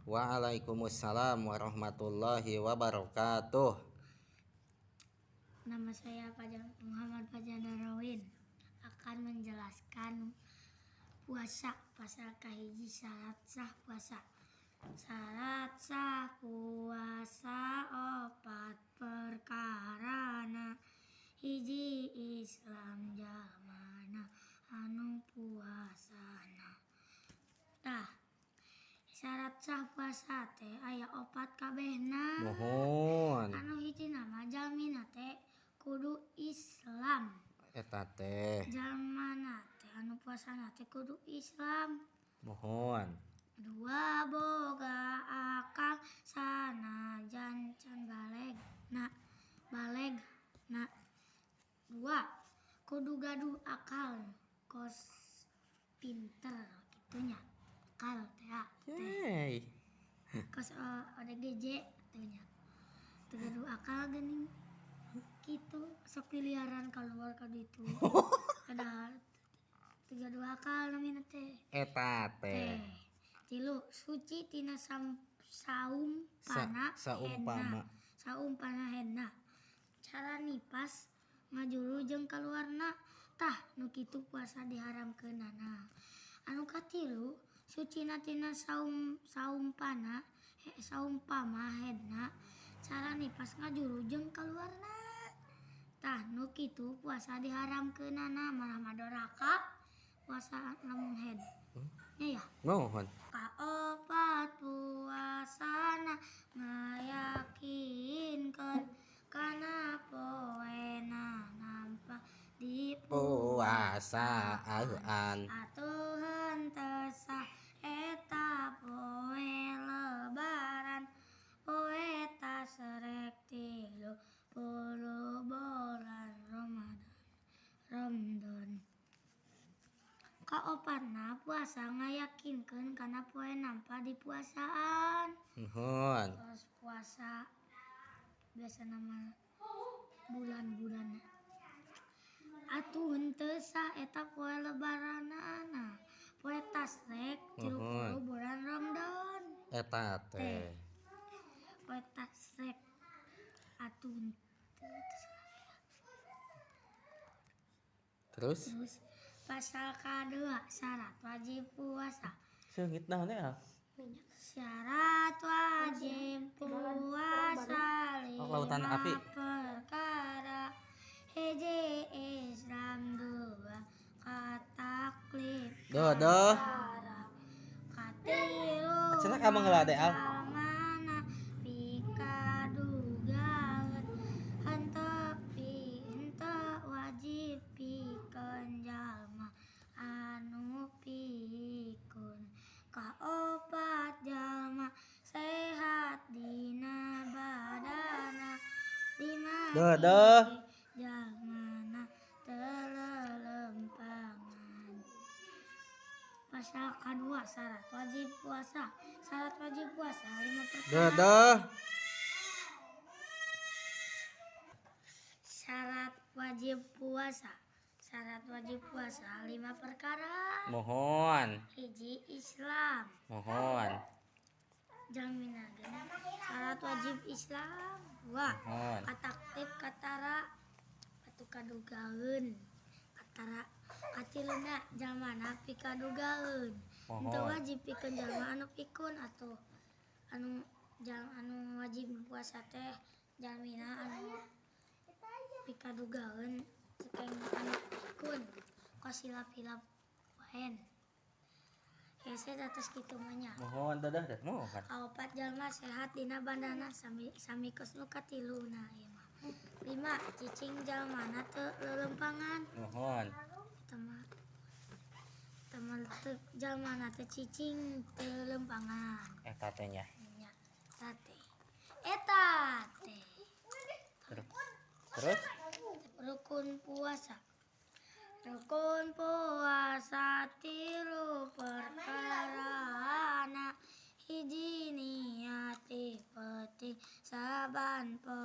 Waalaikumsalam warahmatullahi wabarakatuh. Nama saya Muhammad Fajar Darawin akan menjelaskan puasa pasal kahiji syarat sah puasa. Syarat sah puasa opat perkarana, hiji Islam jalmana anu puasana. Tah, syarat sah puasa teh aya opat kabehna. Mohon. Anu hiji nama jalmina teh kudu Islam. Eta teh. Jalmana teh anu puasana teh kudu Islam. Mohon. Dua boga akal sanajan can baleg na baleg na. Dua kudu gaduh akal kos pinter gitunya. Akal teh teh. Kos ODGJ atuh nya. Teu gaduh akal geuning kitu sok piliharan keluar ka ditu. Padahal teu gaduh akal namina teh. Eta teh. Tilu suci tina saumpana saumpama. Saumpana henna. Cara nipas ngajuru jeung kaluarna tah nu kitu puasa diharamkeunana. Anu katilu sucina tina saumpana saumpama henna. Cara nipas ngajuru jeung kaluarna tah nu kitu puasa diharamkeunana malah madoraka puasa lamun head. Nya ya. Mohon. Kaopat puasana ngayakinkeun kana poena nampa di puasaan. Atuh henteu sah eta poe lebaran, poe tasrek 30 bulan Ramadan. Kaopatna puasa ngayakinkeun kana poe nampa di puasaan. Nuhun. Terus puasa biasa nama bulan-bulan. Atuh henteu sah eta poe lebaranana. Poe tasrek 30 bulan Ramadan. Eta teh. Poe tasrek atuh henteu. Terus? Terus pasal kedua syarat wajib puasa. Seungit naon ya? Syarat wajib puasa lautan lima api. Perkara. Hiji Islam, dua kataklif. Dodo. Katilu. Cenah ka mangga al. Mana pikadugaeun henteu pi henteu wajib pikeun jalma anu pikun. Kaopat jalma sehat dina badana. Lima Dodo. Jalmana teu lelempangan. Pasal kedua syarat wajib puasa. Syarat wajib puasa 5 perkara. Dodo. Syarat wajib puasa. Syarat wajib puasa 5 perkara. Mohon. Hiji Islam. Mohon. Jalmina geuna. Syarat wajib Islam. Dua. Mohon. Kataktib katara atuh kadugaeun. Katara katiluna jalmana pikadugaeun. Henteu wajib pikeun jalma anu pikun atuh anu anu wajib puasa teh jalmina anu pikadugaeun cekeng anu pikun kos hilap-hilap waen. Hese atas kitu mah nya. Mohon dadah dah mohon. Kaopat jalma sehat dina bandana sami sami kos nu katiluna ieu mah. Lima cicing jalmana teu leuleumpangan. Mohon. Eta mah teu jalmana teu cicing teu leuleumpangan. Eta teh nya. Nya eta teh. Eta teh. Terus? Rukun puasa. Rukun puasa 3 perkarana. Hiji niati penting saban poe.